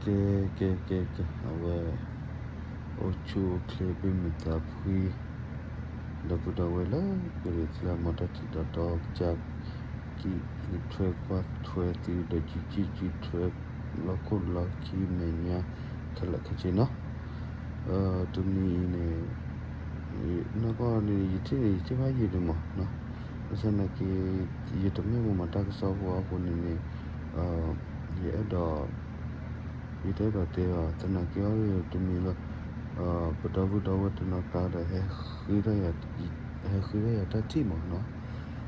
ကဲ ကဲ ကဲ ကဲ အဝဲ အိၣ်ဆူၣ်အိၣ်ချ့ ဘၣ်မုာ်သးဖှံ ဒီပုၢ်ဒီဝဲၢ်လၢ ကရံၣ်ကျါ မ်တၢ်ထံၣ်ဒီးတီကစၢ် ကံၣ်ထွဲကွၢ်ထွဲသု ဒီးကံၣ်ကံၣ်ကံၣ်ထွဲ လီၢ်ခိၣ်လီၢ်ခံမဲာ်ညါ ခဲလၢာ်ခဲဆ့နီၤ. တနံၤအံၤန့ၣ် နီၢ်ကီၢ်န့ၣ် ယထံၣ်န့ၣ် ယထံၣ်ဘၣ်ယံာ်ဒံးမးနီၤ. ဘၣ်ဆၣ်သနာ်က့ ယတမ့ၢ်ပှၤမၤတၢ်ကစီၣ်ဖိအဃိန့ၣ်န့ၣ် ယအဲၣ်ဒိး ယတအဲၣ်ဒိးတဲအီၤ သနာ်က့အီၤတမံၤလၢ ပဒီပုၢ်ဒီဝဲၢ်တနီၤကျါဒီး ဟဲဃ့ထီၣ်ယၤ ဟဲဃ့ထီၣ်ယၤတၢ်ထံၣ်မးနီၤ.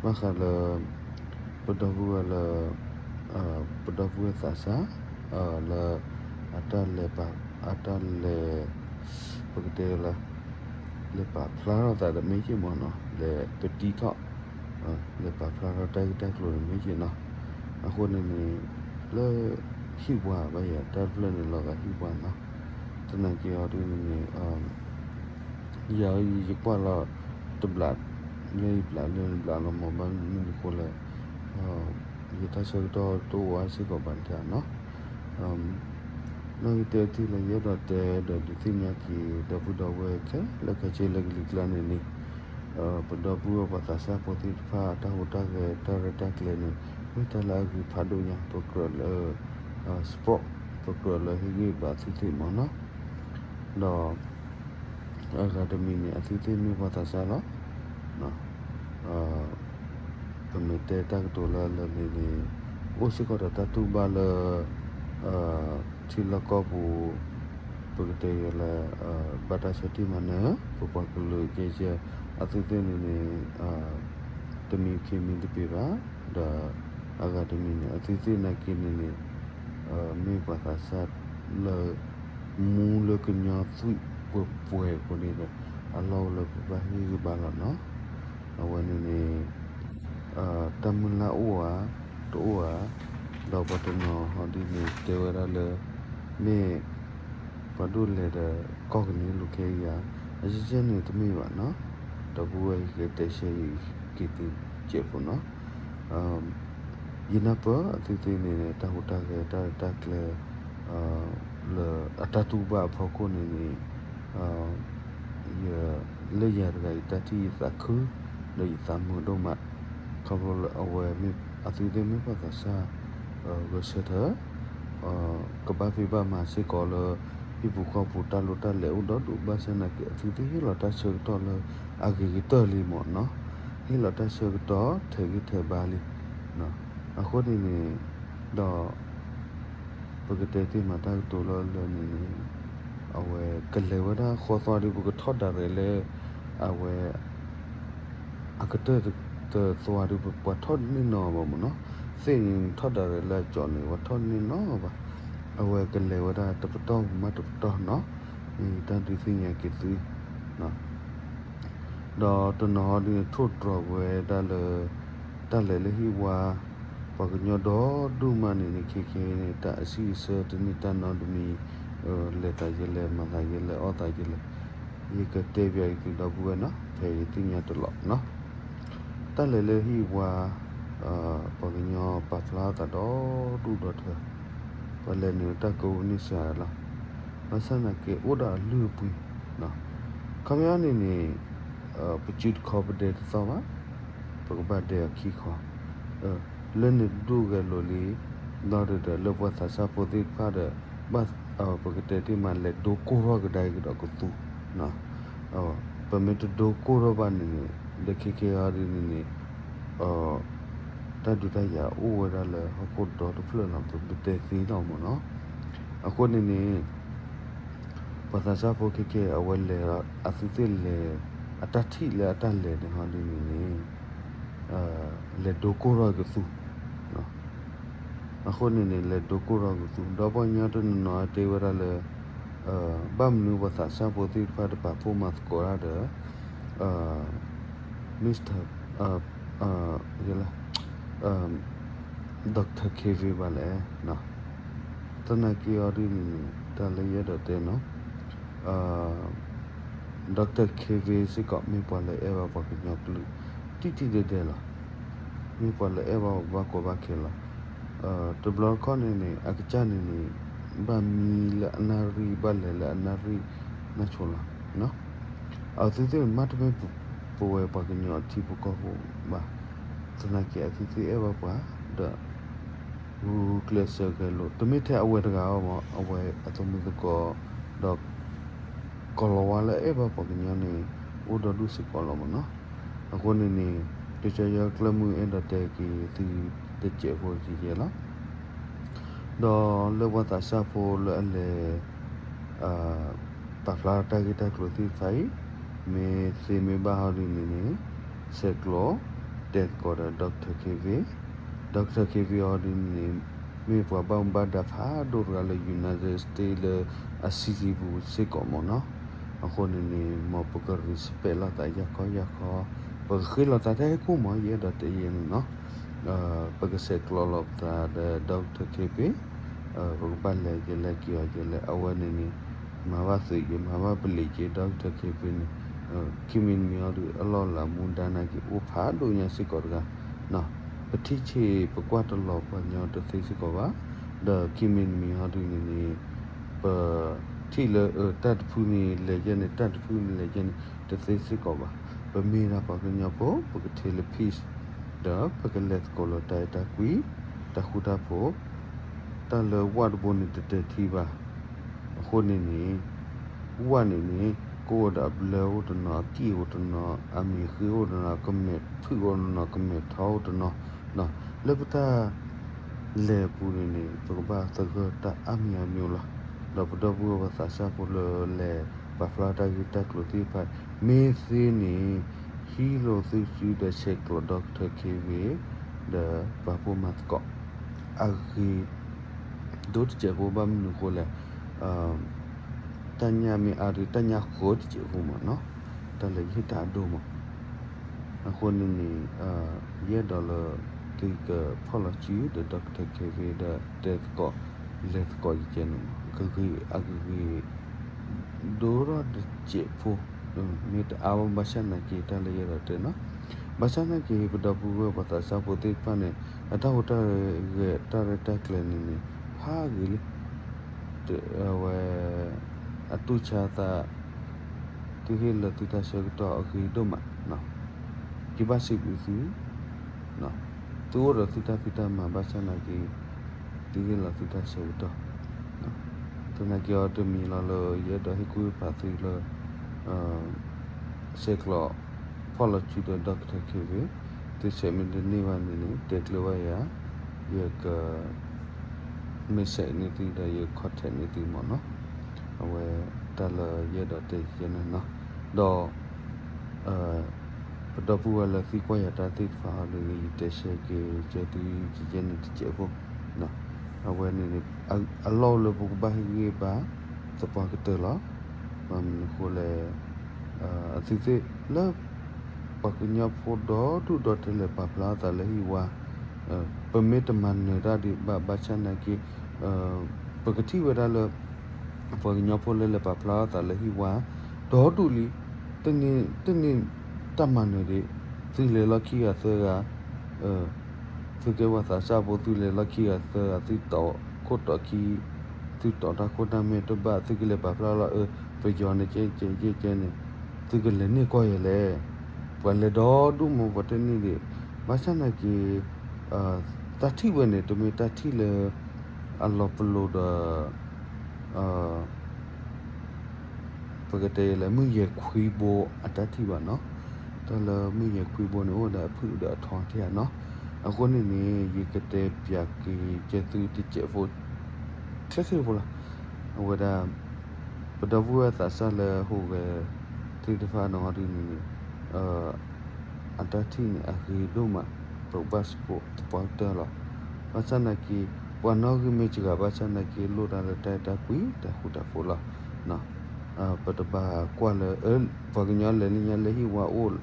ဘၣ်ဃးလၢ ပဒီပုၢ်ဝဲၢ်လၢ ပဒီပုၢ်ဝဲၢ်သးစၢ် လၢ အတၢ်လဲၤပာ် အတၢ်လဲၤ ပကတဲလၢ လဲၤပာ်ဖျါထီၣ်သးတမ့ၢ်က့မးနီၤ လဲၤပတံထီၣ် လဲၤပာ်ဖျါထီၣ်တၢ်ဂ့ၢ်တၢ်ကျိၤတမ့ၢ်က့နီၤ. အဃိန့ၣ်န့ၣ် လၢ ဟံၣ်ပှၤဘၣ်ယၤ တၢ်တဖျၢၣ်န့ၣ် လီၤဂာ်ဟံၣ်ပှၤနီၤ. သနာ်က့အီၤဒ်န့ၣ်န့ၣ် ယၤယကွၢ်လီၤ တဘျး လၢယဘျးလၢဘျးလီၤမး ဘၣ်မနုၤအဃိလဲၣ် ယတၢ်ဆၢကတီၢ်တအိၣ်အါစ့ၢ်ကီးဘၣ်တၢ်နီၤ. နီၢ်ဂ့ၤတဲတ့ၢ်လၢယအဲၣ်ဒိးတဲဒီးဒုးသ့ၣ်ညါက့ၤ ဒီပုၢ်ဒီဝဲၢ်ခဲလၢာ်ခဲဆ့လၢကလံၤကျါန့ၣ်န့ၣ် ပဒီပုၢ်ဝဲၢ်ပှၤသးစၢ်ဖိသ့ၣ်တဖၣ် တၢ်ဟူးတၢ်ဂဲၤတၢ်ရဲၣ်တၢ်ကျဲၤန့ၣ် မ့ၢ်တၢ်လၢအဂ့ၤဖးဒိၣ်ညါ ပကြၢးလၢ support ပကြၢးလၢဟ့ၣ်ဂံၢ်ဘါအသုသ့ၣ်မးနီၤ. ဒီး အဂၤတမံၤန့ၣ် အသုသ့ၣ်မ့ၢ်ပှၤသးစၢ်လီၤ. ပမ့ၢ်တဲတၢ်ကတိၤလၢလၢန့ၣ်န့ၣ် အိၣ်စ့ၢ်ကီးဒီးတၢ်တူၢ်ဘၣ်လၢ ထံလီၢ်ကီၢ်ပူၤ ပကတဲယဲလၢ ဘၣ်တၢ်ဆၢထံၣ်မၤနၢၤ ပပှၤကလုာ်ကဲကဲ အသုသ့ၣ်န့ၣ်န့ၣ် တမံၤခံမံၤတပ့ၤဘၣ် ဒီးအဂၤတမံၤန့ၣ် အသုသ့ၣ်နာ်က့န့ၣ်န့ၣ် မ့ၢ်ပှၤသးစၢ်လၢ မူလၢကညီသွံၣ်ပှဲၤပှဲၤအဃိန့ၣ်ဒီး အလီၢ်အိၣ်လၢပဘၣ်ဟ့ၣ်ဂံၢ်ဘါလီၤနီၤ. အဝဲန့ၣ်န့ၣ် တၢ်မုၢ်လၢ်အိၣ်ဧါ တအိၣ်ဧါ ဒီးပှၤတနီၤဟီဒ်န့ၣ် တဲဝဲဒၣ်လၢ မ့ၢ် ပှၤဒိၣ်လဲၤဒီးကီၢ်ကန့ၣ်လိာ်ခဲအံၤဧါ အကဲကဲန့ၣ်တမ့ၢ်ဘၣ်နီၤ. ဒီပုၢ်ဝဲၢ်ယကတဲရှဲက့ၤသုစဲးဖိနီၤ. ယနၢ်ပၢၢ်အသုသ့ၣ်န့ၣ်န့ၣ် တၢ်ဟူးတၢ်ဂဲၤတၢ်ရဲၣ်တၢ်ကျဲၤ လၢအတၢ်တူၢ်ဘၣ်အဖီခိၣ်န့ၣ်န့ၣ် ယ လၢယၤတဂၤအံၤ တၢ်ထံၣ်ယသးခု ဒီးယသးမုာ်ဒိၣ်မး ခီဖျိလၢအဝဲ အသုသ့ၣ်မ့ၢ်ပှၤသးစၢ် ဂဲၤဆၢထၢၣ် ကဘၣ်ဖံးဘၣ်မၤစ့ၢ်ကီးလၢ ဟံၣ်ပူၤဃီပူၤတၢ်လိၣ်တၢ်လဲၤအိၣ်ဒီဒူၣ် ဘၣ်ဆၣ်သနာ်က့ အသုသ့ၣ်ဟ့ၣ်လီၤတၢ်ဆၢကတီၢ်လၢအဂ့ၤကတၢၢ်လံမ့ၢ်နီၤ, ဟ့ၣ်လီၤတၢ်ဆၢကတီၢ်ထဲးဂံၢ်ထဲးဘါလံ. အဃိန့ၣ်န့ၣ် ဒီး ပကတဲတ့ၢ်မးတၢ်ကတိၤလၢလၢန့ၣ်န့ၣ် အဝဲကလဲၤဝဲဒၣ်ဃီသွါဒီး ပကထီၣ်ဒၣ်ရဲၣ်လၢ အဝဲ အကတၢၢ်တသွါဒီး ပှၤထီၣ်န့ၢ်နီၢ်ဘၣ်မ့ၢ်နီၤ, သ့ၣ်န့ၣ်ထီၣ်ဒၣ်ရဲၣ်လၢအကၠီန့ၣ် ပှၤထီၣ်န့ၢ်နီၢ်ဘၣ်. အဝဲကလဲၤဝဲဒၣ်တပတီၢ်မးတပတီၢ်နီၤ, မ့ၢ်တၢ်ဒုးသ့ၣ်ညါက့ၤသု ဒီးတနီၤဟီဒ်န့ၣ် ထိၣ်တြီၤဝဲဒၣ်လၢ တၢ်လဲၤလၢဟံၣ်ဝါ ပှၤကညီဒီဒူၣ်မးန့ၣ်န့ၣ် ခဲခဲန့ၣ် တၢ်အစံးအဆၢတန့ၢ်တၢ်နီတမံၤ, လဲၤသးယဲလဲၣ် မၤသးယဲလဲၣ် အီၣ်သးယဲလဲၣ်, ယကတဲပၠးအံၤသုဒီပုၢ်ဝဲၢ်နီၤ ဖဲယသ့ၣ်ညါတလီၢ်နီၤ. တၢ်လဲၤလၢဟံၣ်ဝါ ပှၤကညီပာ်ဖျါသးဒီဒူၣ်ဒီထၢ ပှၤလဲၤနုာ်တၢ်ကဝူၤန့ၣ်စှၤလီၤ. ဘၣ်ဆၣ်သနာ်က့အိၣ်ဒီးအလုၢ်အပှ့ၤ, ခီပညီန့ၣ်န့ၣ် ပစုတခီပဒဲတသီဘၣ်, ပကဘၣ်ဒဲအခံခီ, လၢန့ၣ်တဒူၣ်ဂဲၤလိာ်လံ, ဒီးဒီးလၢပှၤသးစၢ်ဖိသ့ၣ်တဖၣ်ဒီး ဘၣ်ပကတဲတ့ၢ်မး လဲၤဒိကိၢ်ထီၣ်ကဒါက့ၤဒီးကသူ ပမ့ၢ်တဒိကိၢ်ထီၣ်ဘၣ်န့ၣ်န့ၣ် ဒီးခဲခဲအံၤဒ်န့ၣ်န့ၣ် တၢ်ဒုးတၢ်ယၤအိၣ်ဝဲဒၣ်လၢဟီၣ်ခိၣ်ဒီတဖျၢၣ်လီၤ ပတဲသ့လီၤမ့ၢ်နီၤ. အဃိန့ၣ်န့ၣ် ပှၤသးစၢ်ဖိခဲခဲအံၤ အဝဲလဲၤ အသုသ့ၣ်လဲၤ အတၢ်ထံၣ်လၢအတၢ်လဲၤန့ၣ်ဟီဒ်န့ၣ်န့ၣ် လဲၤဒိကိၢ်ထီၣ်ကသူ အဃိန့ၣ်န့ၣ် လဲၤဒိကိၢ်ထီၣ်ကသူ ဒီးပှၤကညီတနီၤနီၤတဲဝဲဒၣ်လၢ ဘၣ်မနုၤပှၤသးစၢ်ဖိသ့ၣ်တဖၣ်တပာ်ဖှိၣ်မၤသကိးတၢ်ဒီး Mister ယဲလၢ Doctor Kevin ဘၣ်လဲၣ်. သနာ်က့အီၤဒ်န့ၣ်န့ၣ် တၢ်လၢယအဲၣ်ဒိးတဲနီၤ Doctor Kevin စ့ၢ်ကီး မ့ၢ်ပှၤလၢအဲၣ်ဘၣ်ပှၤကညီကလုာ် တံၢ်တံၢ်ဒဲးဒဲးလီၤ. မ့ၢ်ပှၤလၢအဲၣ်ဘၣ်ပှၤဘၣ်ကီဘၣ်ခဲလီၤ. တဘျီတခီၣ်န့ၣ်န့ၣ် အကစၢ်န့ၣ်န့ၣ် ဘၣ်မံလၢအနၣ်ရံၣ် ဘၣ်လဲၤလၢအနၣ်ရံၣ် နၢ်ဆိလီၤ. အဝဲသ့ၣ်မ့ၢ်တမ့ၢ်ပဝဲပှၤကညီအထံဖိကီၢ်ဖိဘၣ်. သနာ်က့အဝဲသ့ၣ်အဲၣ်ဘၣ်ပှၤ ဒီး ဂုာ်ကျဲးစၢးဂဲၤလိာ် တမ့ၢ်ထဲအဝဲတဂၤဘၣ်မး အဝဲအသမူသကိး ဒီး ကီၤလၤဝါလၢအဲၣ်ဘၣ်ပှၤကညီန့ၣ် အိၣ်ဒီဒူၣ်စ့ၢ်ကီးလီၤမးနီၤ. အဃိန့ၣ်န့ၣ် ကၠီယီၤကျၢၢ်မုၢ်အဲၣ်ဒိးတဲက့ၤသုတစဲးဖိယဲယဲလီၤ. ဒီးလၢပှၤသးစၢ်ဖိလၢအလဲၤ ပာ်ဖျါတၢ်ဂ့ၢ်တၢ်ကျိၤသ့ၣ်တဖၣ်အံၤ မ့ၢ်သ့မ့ၢ်ဘၣ်ဟီဒ်န့ၣ်န့ၣ် ဆဲးကျိး တဲသကိးဒီး Doctor Kevin, Doctor Kevin ဟီဒ်န့ၣ်န့ၣ် မ့ၢ်ပှၤဘၣ်မူဘၣ်ဒါဖးဒိၣ်တဂၤလၢ United States လၢအ city ပူၤစ့ၢ်ကီးမးနီၤ. အဃိန့ၣ်န့ၣ် မ်ပက respect လိာ်သးယၢ်ခီယၢ်ခီ, ပကဃ့လိာ်သးတၢ်ဟဲကိၣ်မး ယအဲၣ်ဒိးတဲယဲန့ၣ်နီၤ. ပကဆဲးကျိးလိာ်ပသးဒီး Doctor Kevin, ပကဘၣ်လဲၤကလဲၤက့ၤအီၤကလဲၤ အဝဲန့ၣ်န့ၣ် မၤဘၣ်သုးက့ၤ မၤဘၣ်ပလံၤက့ၤ Doctor Kevin န့ၣ် ခံမံၤတမံၤအီၤဒီး အလီၢ်လၤမူဒါနာ်က့ၤ အိၣ်ဖးဒိၣ်ညါစ့ၢ်ကီးတဂၤ. ပထံၣ်ဆံး ပကွၢ်တလီၤပှၤကညီတသ့စ့ၢ်ကီးဘၣ်. ဒီးခံမံၤတမံၤအီၤဒ်န့ၣ်န့ၣ် ပထံၣ်လၢတၢ်တဖုန့ၣ်လဲၤယဲန့ၣ် တၢ်တဖုန့ၣ်လဲၤယဲန့ၣ် တသ့စ့ၢ်ကီးဘၣ်. ပမ့ၢ်ဒၣ်ပှၤကညီဖိ ပကထံၣ်လၢ peace ဒီးပကလဲၤသကိးလၢတၢ်အဲၣ်တၢ်ကွံ တၢ်ဃူတၢ်ဖိး, တၢ်လၢဝၣ်တဘိန့ၣ်တတဲာ်ထံဘၣ်. အဃိန့ၣ်န့ၣ် ဝၣ်န့ၣ်န့ၣ် ကအိၣ်ဒီးအဘျၢအိၣ်တနီၤ, အကံၣ်အိၣ်တနီၤ, အမံၤဃ့အိၣ်တနီၤ, ကမဲာ်ဖုၣ်အိၣ်တနီၤ, ကမဲာ်ထီအိၣ်တနီၤ, လၢပတၢ်လဲၤပူၤန့ၣ်န့ၣ် ပကဘၣ်သဂၢၢ်တၢ်အါမံၤအါမံၤလီၤ. ဒီးပဒီပုၢ်ဝဲၢ်ပှၤသးစၢ်ဖိလၢလဲၤ ပာ်ဖျါတၢ်ဂ့ၢ်တၢ်ကျိၤသ့ၣ်တဖၣ် မ့ၢ်သ့န့ၣ် ဟံးလိာ်သုစုဒီးဆဲးကျိး Doctor Kevin ဒီးပာ်ဖှိၣ်မၤသကိး အဂ့ၤ ဒိၣ်တစဲးဖိဘၣ်မနုၤအဃိလဲၣ်, တၢ်ညၣ်မ့ၢ်အါဒီး တၢ်ညၣ်ဃၢတစဲးဖိမးနီၤ, တၢ်လၢယဟ့ၣ်တၢ်အဒိၣ်မး. အဃိန့ၣ်န့ၣ် ယအဲၣ်ဒိးလၢ သုကဖီၣ်လီၤစုဒီး Doctor Kevin ဒီးတဲသကိး လဲၤသကိးယကဲန့ၣ်မး, ကဂ့ၤအကဂ့ၤ ဒိၣ်ထီၣ်တစဲးဖိ, မ့ၢ်တအါဘၣ်ဘၣ်ဆၣ်နာ်က့ တၢ်လၢယအဲၣ်ဒိးတဲနီၤ, ဘၣ်ဆၣ်နာ်က့ ပဒီပုၢ်ဝဲၢ်ပှၤသးစၢ်ဖိသ့ၣ်တဖၣ်န့ၣ် အတၢ်ဟူးတၢ်ဂဲၤတၢ်ရဲၣ်တၢ်ကျဲၤန့ၣ်န့ၣ် ဖးဂ့ၤလံ. အဝဲ အတူၢ်ဆါသး သုဟ့ၣ်လီၤသုတၢ်ဆၢကတီၢ်အဂ့ၤဒိၣ်မး, ယဘၣ်စံးဘျုးသု, သုအိၣ်ဒီးသုတၢ်ဖံးတၢ်မၤဘၣ်ဆၣ်နာ်က့ သုဟ့ၣ်လီၤသုတၢ်ဆၢကတီၢ်, သနာ်က့အီၤတမံၤလီၤလၢ ယအဲၣ်ဒိးဟ့ၣ်ကူၣ်ဟ့ၣ်ဖးသုလၢ ဆဲးကျိး ဖီၣ်လီၤစုဒီး Doctor Kevin, သုဆဲးမ့ၢ်တန့ၢ်ဘၣ်န့ၣ်န့ၣ် တဲကျၢၤဘၣ်ယၤ, ယက message န့ၢ်သုဒီးယ contact န့ၢ်သုမးနီၤ. အဝဲတၢ်လၢယအဲၣ်ဒိးတဲယဲန့ၣ်နီၤ, ဒီး ပဒီပုၢ်ဝဲၢ်လၢသံကွၢ်ယၤတၢ်သ့ၣ်တဖၣ်အီၤဒ်န့ၣ် ယတဲဆၢက့ၤကဲသုယဲန့ၣ်တစဲးဖိ, အဝဲန့ၣ်န့ၣ် အလီၢ်အိၣ်လၢပကဘၣ်ဟ့ၣ်ဂံၢ်ဘါသပှၢ်ကတၢၢ်လီၤ. ဘၣ်မနုၤအဃိလဲၣ်, အသုသ့ၣ်လၢ ပှၤကညီဖိဒီဒူၣ်ဒီထၢလဲၤပာ်ဖျါအသးလၢဟံၣ်ဝါ, ပမ့ၢ်တမၤနၢၤတၢ်ဒံးဘၣ် ဘၣ်ဆၣ်နာ်က့ ပကထံၣ်ဝဲဒၣ်လၢ ပှၤကညီဖိလၢလဲၤပာ်ဖျါအသးလၢဟံၣ်ဝါ ဒီဒူၣ်လံ, တန့ၢ်တၢ်မၤနၢၤဒံး, သုလဲၤလီၢ်ခံဂၤသၢဂၤ, သုကဲပှၤသးစၢ်ဖိ သုလဲၤလီၢ်ခံဂၤသၢဂၤ သုတီၢ်ခိၣ်တီၢ်ခံ, သုတီၢ်တၢ်ခိၣ်တၢ်မဲာ်တဘၣ် သုကလဲၤပာ်ဖျါလီၤ အၢ ပယီၤန့ၣ်ကဲကဲကဲကဲန့ၣ်, သုကလဲၤန့ၢ်ကွၢ်ယဲလဲၣ်. ပှၤလဲၤဒီဒူၣ်မး ပှၤတန့ၢ်ဒံး, ဘၣ်ဆၣ်နာ်က့ တၢ်ထံၣ်ဝဲန့ၣ် တမ့ၢ်တၢ်ထံၣ်လၢ အလီၤပလိာ်ဒီး ပကတဲလဲၣ် မုၢ်ယဲၢ်ခွံဘိအတၢ်ထံၣ်ဘၣ်နီၤ. တၢ်လၢမုၢ်ယဲၢ်ခွံဘိန့ၣ် အိၣ်ဝဲဒၣ်အဖုၣ်ဒီးအထီထဲဧါနီၤ. အဃိန့ၣ်န့ၣ် ယကတဲပၠးက့ၤကဲသုတစဲးဖိ ချ့ချ့ဖိလီၤ. အဝဲဒၣ် ပဒီပုၢ်ဝဲၢ်သးစၢ်လၢဟူးဂဲၤသ့ၣ်တဖၣ်နီၤဒ်န့ၣ်န့ၣ် အတၢ်ထံၣ်န့ၣ် အဂ့ၤဒိၣ်မး ပကဘၣ်စကိးသပှၢ်ကတၢၢ်လီၤ. ဘၣ်ဆၣ်နာ်က့ ပှၤနီၣ်ဂံၢ်မ့ၢ်စှၤ ဘၣ်ဆၣ်နာ်က့ လိၣ်တၢ်လၢတၢ်အဲၣ်တၢ်ကွံ တၢ်ဃူတၢ်ဖိးလီၤ. ပတဘၣ်ကွၢ်လၢ ပှၤကညီလဲၤလၢညါလၢဟံၣ်ဝါအိၣ်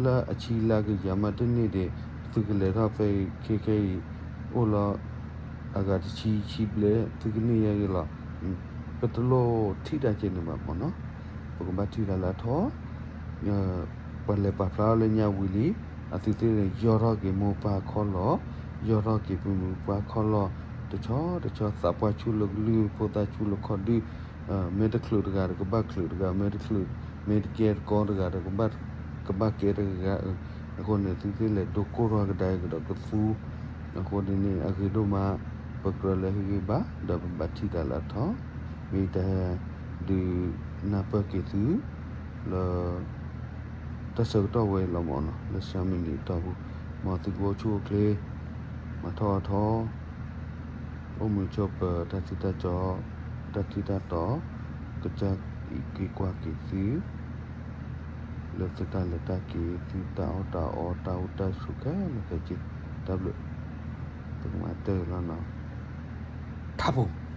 လၢအဆံလၢကယၤမးတန့ၢ်ဒံး သုကလဲၤထီၣ်ဖဲခဲခဲအံၤ အိၣ်လီၤ အဂၤတဆံဆံဘျဲၣ် သုကန့ၢ်ယဲဂ့ၤလီၤ. ပတလိၣ်ထံၣ်တၢ်ကဲန့ၣ်ဘၣ်မ့ၢ်နီၤ. ပကဘၣ်ထံၣ်တၢ်လၢအထီ ပှၤလဲၤပာ်ဖျါထီၣ်လၢညါဝံၤလံ အသုသ့ၣ်န့ၣ် ယီၢ်ထီၣ်က့ၤမိၢ်ပၢ်ခီၣ်လီၢ်, ယီၢ်ထီၣ်က့ၤပုၢ်မုၣ်ပၢ်ခီၣ်လီၢ်, တဆီတဆီ သးပှၢ်ဆူၣ်လၢကလုၢ် ဖိသၣ်ဆူၣ်လၢခီၣ်ဒုၣ်, မ့ၢ်တချုးတဂၤဒီးကဘၣ်ချုးတဂၤ, မ့ၢ်တချုး, မ့ၢ်တကဲတကီတဂၤဒီး ကဘၣ်ကဲတဂၤ, အဃိန့ၣ် သုသ့ၣ်လဲၤဒိကိၢ်ထီၣ်ကဒါကဒီးကသူ, အဃိန့ၣ်န့ၣ် အဂ့ၤဒိၣ်မး, ပကြၢးလၢဟ့ၣ်ဂံၢ်ဘါ ဒီးပဘၣ်ထံၣ်တၢ်လၢအထီ, မ့ၢ်တၢ်ဒုးနၢ်ပၢၢ်က့ၤသု လၢ တၢ်ဆၢကတီၢ်ဝဲလီၤမၢ်နီၤ လၢဆံမံးနံးအတီၢ်ပူၤ, မ်သုကအိၣ်ဆူၣ်အိၣ်ချ့, မၤထီၣ်အထီ, အိၣ်မုာ်ဆိးပၢၤတၢ်ထံၣ်တၢ်ကီ, တၢ်ထံၣ်တၢ်တီ, ကစၢ်အံးက့ၤကွၢ်က့ၤသု လၢသုတၢ်လဲၤတၢ်က့ၤ သုတၢ်အီၣ်တၢ်အီ တၢ်အိၣ်တၢ်ဆိးခဲလၢာ်ခဲဆ့, တၢ်ဘျုး, ပကမၤတၢ်လီၤနီၤ, ထါပူၤ